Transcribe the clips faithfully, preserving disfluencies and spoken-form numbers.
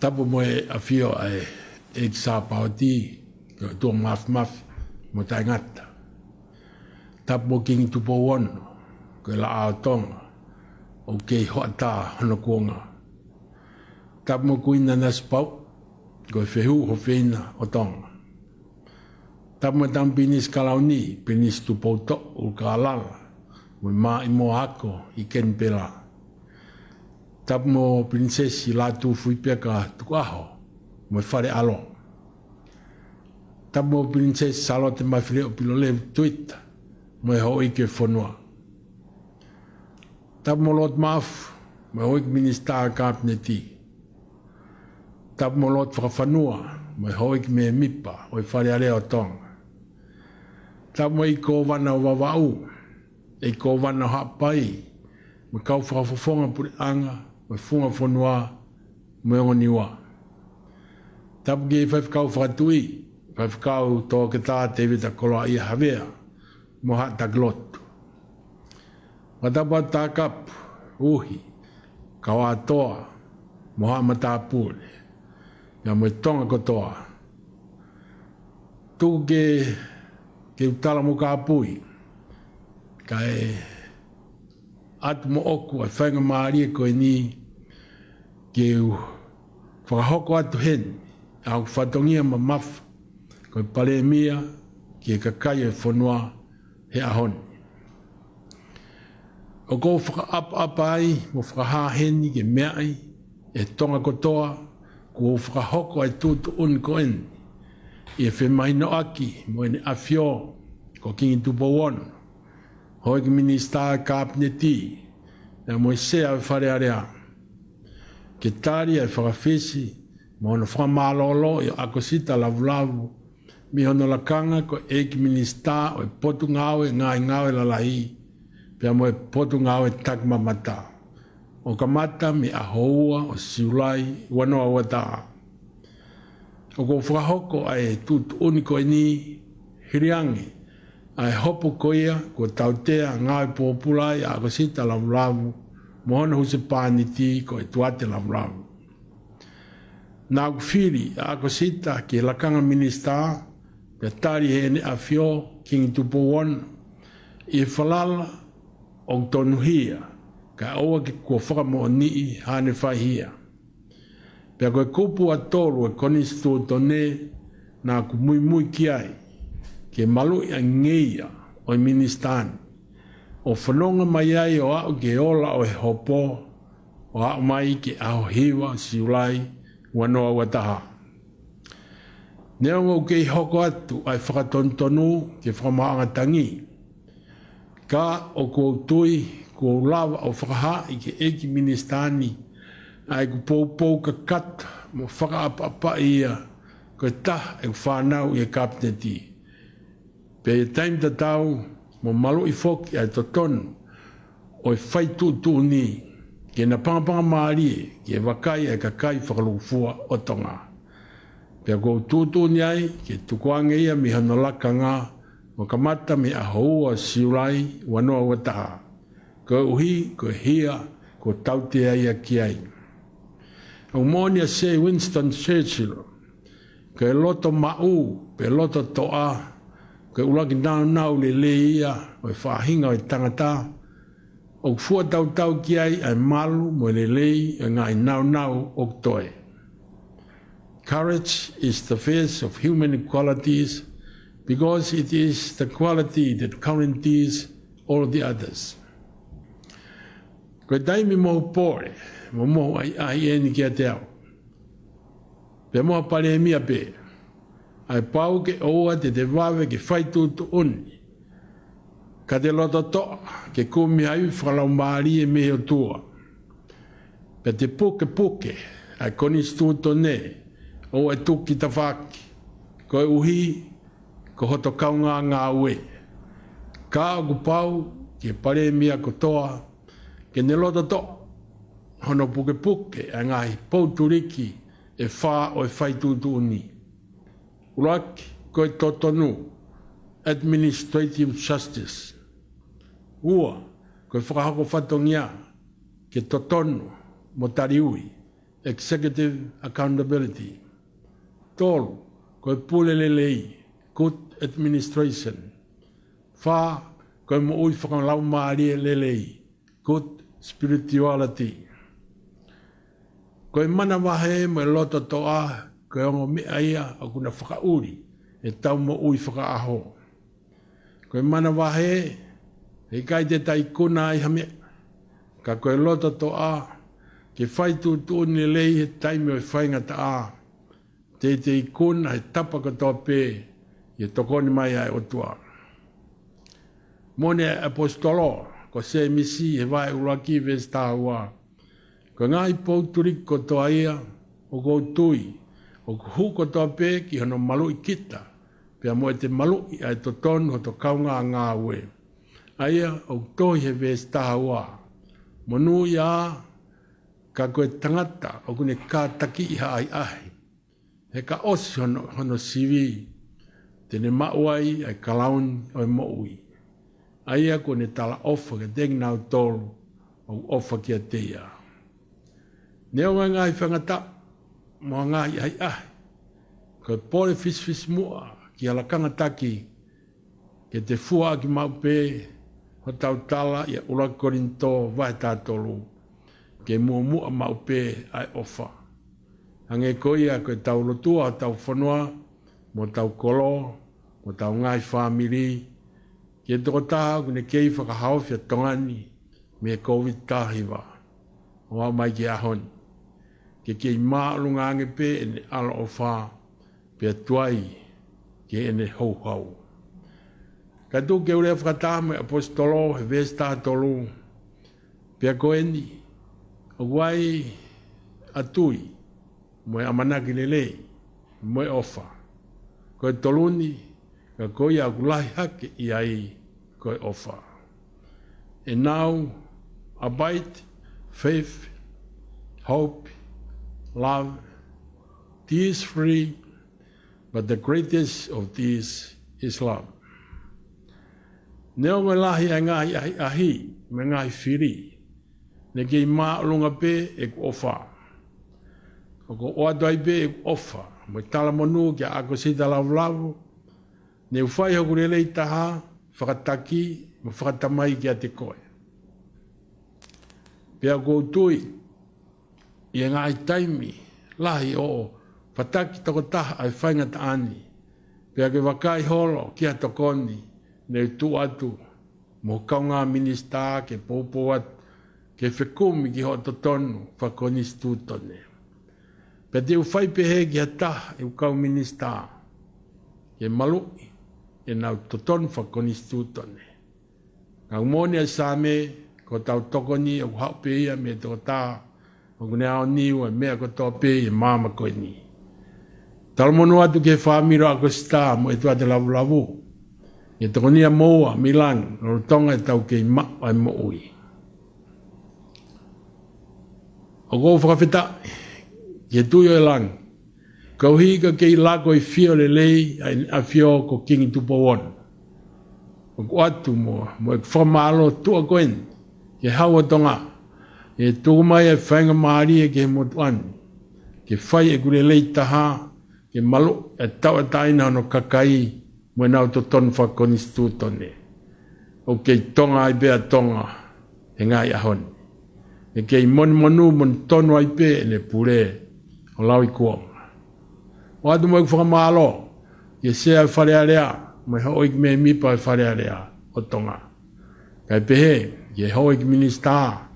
Tapu mo e ʻafio ʻa e ʻEiki Sāpaoti, ko e ʻOtua Mafimafi mo Taʻengata. Tapu mo Kingi Tupou Ono, ko e Laʻā ʻo Tonga, ʻoku kei hoʻatā hono kuonga. Tapu mo Kuini Nanasipauʻu, ko e Fehuʻi Hofeina ʻo Tonga. Tapu mo e Tama Pilinisi Kalauni, Pilinisi Tupoutoʻa ʻUlukālala, mo e Maʻimoa Ako ʻi Kenipela. Tapu mo Pilinisesi Lātūfuipeka Tukuʻaho, mo e Fale ʻAlo. Tapu mo Pilinisesi Sālote Mafileʻo Pilolevu Tuita, mo e Houʻeiki ʻo e fonua. Tapu mo Lord Maʻafu, mo e Houʻeiki Minisitā Kapineti. Tapu mo Lord Fakafanua, mo e Houʻeiki Mēmipa ʻo e Fale Alea ʻo Tonga. Tapu mo e ʻEiki Kōvana ʻo Vavaʻu, ʻEiki Kōvana ʻo Haʻapai, mo e kau fakafofonga puleʻanga, mo e Funga Fonua, mo e Ongo Niua. Tapu ki he Faifekau Fakatuʻi, Faifekau Toketā Tēvita Koloaʻia Havea, mo haʻa taki lotu. Fakatapu atu Takapu, Uhi, Kauatoa, mo haʻa matāpule, pea mo e Tonga kotoa. Tuku ke, ke u tala mo kāpui, kae ʻatu moʻoku ʻa e faingamālie ko eni ke u fakahoko atu heni ʻa hoku fatongia mamafa ko e Palēmia ki he kakai ʻo e fonua he ʻaho ni. ʻOku ou fakaʻapaʻapa ai mo fakahā heni ki he meaʻi ʻe Tonga kotoa kuo u fakahoko ʻa e tuʻutuʻuni ko eni ʻi he femahinoʻaki mo ʻEne ʻAfio ko Kingi Tupou Ono, Houʻeiki Minisitā Kapineti, pea mo e Sea ʻo e Fale Alea, ke tali ʻa e fakafisi mo hono fakamālōlōʻi ʻo ʻAkosita Lavulavu mei hono lakanga ko e ʻEiki Minisitā ʻo e Potungāue Ngaahi Ngāue Lalahi, pea mo e Potungāue Takimamata, ʻo kamata mei he ʻaho ua ʻo Siulai ua noa ua taha. ʻOku ou fakahoko ʻa e tuʻutuʻuni ko eni hili ange ʻa e hopo ko ia kuo tautea ngāue pōpula ai ʻa ʻAkosita Lavulavu mo hono husepāniti ko ʻEtuate Lavulavu. Naʻa ku fili ʻa ʻAkosita ki he lakanga minisitā, pea tali ʻe heʻene ʻAfio Kingi Tupou Ono ʻi he falala ʻoku tonuhia, kae ʻoua ke kuo fakamoʻoniʻi haʻane faihia. Pea ko e kupu ʻe tolu ʻo e Konisitūtone naʻa ku muimui ki ai, ke maluʻi ʻa e ngeia ʻo e minisitā ni, ʻo fononga mai ai ʻo aʻu ki he ola ʻo e hopo, ʻo aʻu mai ki he ʻaho hiva ʻo Siulai ua noa ua taha. Neongo ʻoku kei hoko atu ʻa e fakatonutonu ki he fakamaauʻanga tangi, ka ʻoku ou tui kuo u lava ʻo fakahaaʻi ki he ʻEiki Minisitā ni ʻa ʻeku poupou kakato mo fakaʻapaʻapaʻi ia ko e taha ʻeku fānau ʻi he Kapineti. Pea ʻi he taimi tatau, mo maluʻi foki ʻa e totonu ʻo e fai tuʻutuʻuni ke napangapangamālie ki he vakai ʻa e kakai fakalūkufua ʻo Tonga. Pea ʻoku ou tuʻutuʻuni ai ke tukuange ia mei hono lakanga, ʻo kamata mei he ʻaho ua ʻo Siulai ua noa ua taha, koeʻuhi ko e hia kuo tautea ia ki ai. ʻOku moʻoni ʻa Sir Winston Churchill, ko e loto maʻu pe loto toʻa, ko e ʻuluaki nāunau lelei ia ʻo e faʻahinga ʻo e tangata, ʻoku fua tautau ki ai ʻa e malu mo e lelei ʻo e ngaahi nāunau ʻoku toe. Courage is the first of human qualities because it is the quality that guarantees all the others. Ko e taimi mo e pole mo e ʻahiʻahi eni kiate au, pea mo ha palēmia pē, ʻa e pau ke ʻoua te te vave ke fai tuʻutuʻuni ka te loto toʻa ke kumi ha ivi fakalaumālie mei he ʻOtua, pea te pukepuke ʻa e Konisitūtone ʻo e tuku ki tafaʻaki, koeʻuhi ko hoto kaungāngāue. Ka ʻoku pau ki he palēmia kotoa ke ne loto toʻa hono pukepuke ʻa e ngaahi poutuliki ʻe fā ʻo e fai tuʻutuʻuni. ʻUluaki, ko e totonu, administrative justice. Ua, ko e fakahoko fatongia ke totonu mo taliui. executive accountability. Tolu, ko e pule lelei, good administration. Fā, ko e moʻui fakalaumālie lelei, good spirituality. Ko e manavahē mo e lototoʻa, ko e ongo meʻa ia ʻoku na fakaʻuli ʻetau moʻui fakaʻaho. Ko e manavahē, heʻikai te ta ikuna ai ha meʻa, ka ko e lototoʻa, ke fai tuʻutuʻuni lelei he taimi ʻo e faingataʻa, te te ikuna he tapa kotoa pē ʻi he tokoni mai ʻa e ʻOtua. Moʻoni ʻa e ʻaposetolo ko Sēmisi he vahe ʻuluaki veesi taha ua: Ko e ngaahi pou tuliki kotoa ia ʻoku ou tui ʻoku hū kotoa pē ki hono maluʻi kita, pea mo ʻete maluʻi ʻa e totonu hoto kaungā ngāue. ʻA ia ʻoku tohi he veesi taha ua: Monūʻia ā, ka ko e tangata ʻoku ne kātakiʻi ha ʻahiʻahi, he ka ʻosi hono, hono sivi, te ne maʻu ai ʻa e kalauni ʻo e moʻui, ʻa ia kuo ne talaʻofa kiate kinautolu ʻoku ʻofa kiate ia. Neongo e ngaahi faingataʻa mo e ngaahi ʻahiʻahi, ko e pole fisifisi muʻa ki ha lakanga taki, ke te fua ʻaki maʻu pē hotau tala ʻi he ʻuluaki Kolinitō vahe taha tolu, ke muʻomuʻa maʻu pē ʻa e ʻofa. Hangē ko ia ko ʻetau lotua hotau fonua, mo hotau kolo, mo hotau ngaahi fāmili, ki he tokotaha ʻoku ne kei fakahaofi ʻa Tonga ni mei he Kōviti taha hiva ʻo aʻu mai ki he ʻaho ni, ke kei māʻolunga ange pē ʻene ʻaloʻofa, pea tuai ki heʻene houhau. Ka tuku ke u lea fakataha mo e ʻaposetolo he veesi taha tolu: Pea ko eni, ʻoku ʻi ai ʻa e tui, mo e ʻamanaki lelei, mo e ʻofa. Ko e tolu ni, ka ko ia ʻoku lahi hake ʻi ai ko e ʻofa. And now abide faith, hope, love, these three, but the greatest of these is love. Neongo e lahi ʻa e ngaahi ʻahiʻahi mo e ngaahi fili, ne kei māʻolunga pē ʻeku ʻofa. ʻOku ou ʻoatu ai pē ʻeku ʻofa mo e talamonū kia ʻAkosita Lavulavu, ne u fai hoku lelei taha fakataki mo fakatamai kiate koe. Pea ʻoku ou tui ʻi he ngaahi taimi lahi ʻoku fataki tokotaha ʻa e faingataʻa ni, pea ke vakai holo ki ha tokoni ne u tuʻu atu mo e kaungā minisitā ke poupou atu ke fekumi ki hoʻo totonu fakakonisitūtone. Pea te u fai pehē ki ha taha ʻeku kau minisitā ke maluʻi ʻenau totonu fakakonisitūtone. Ka ʻoku moʻoni ʻa e Saame, ko hotau tokoni ʻoku haʻu pē ia mei he tokotaha ʻoku ne aoniu ʻa e meʻa kotoa pē ʻi he māmani ko eni. Talamonū atu ki he fāmili ʻo ʻAkosita mo ʻEtuate Lavulavu, ʻi he tokoni ʻa moua mei langi lolotonga ʻetau kei maʻu ʻa e moʻui. ʻOku ou fakafetaʻi ki he Tuʻi ʻo e langi, koeʻuhi ka kei lako ʻi he ʻafio lelei ʻa ʻEne ʻAfio ko Kingi Tupou Ono. ʻOku ʻoatu mo, mo ʻeku fakamālō tuʻa ko eni ki he Hau ʻo Tonga, ʻi he tuku mai ʻa e faingamālie ki he motuʻa ni ke fai ʻeku lelei taha, ke maluʻi ʻa e tauʻatāina ʻo hono kakai mo ʻenau totonu fakakonisitūtone. ʻOku kei Tonga ai pē ʻa Tonga he ngaahi ʻaho ni. ʻE kei monūmonū monū tonu ai pē ʻene pule ʻo lauikuonga. ʻOatu mo ʻeku fakamālō ki he Sea ʻo e Fale Alea mo e houʻeiki mēmipa ʻo e Fale Alea ʻo Tonga, kae pehē ki he houʻeiki minisitā.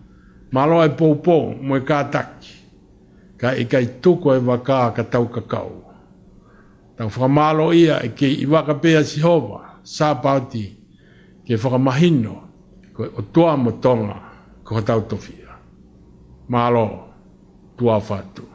Mālō e poupou mo e kātaki, kae ʻikai tuku e vaka ka tau kakau. Tau fakamālōʻia ʻi he kei ʻi vaka pē ʻa Sihova Sāpaoti, ke fakamahino ko e ʻOtua mo Tonga ko hotau tofiʻa. Mālō, tuʻa ʻofa atu.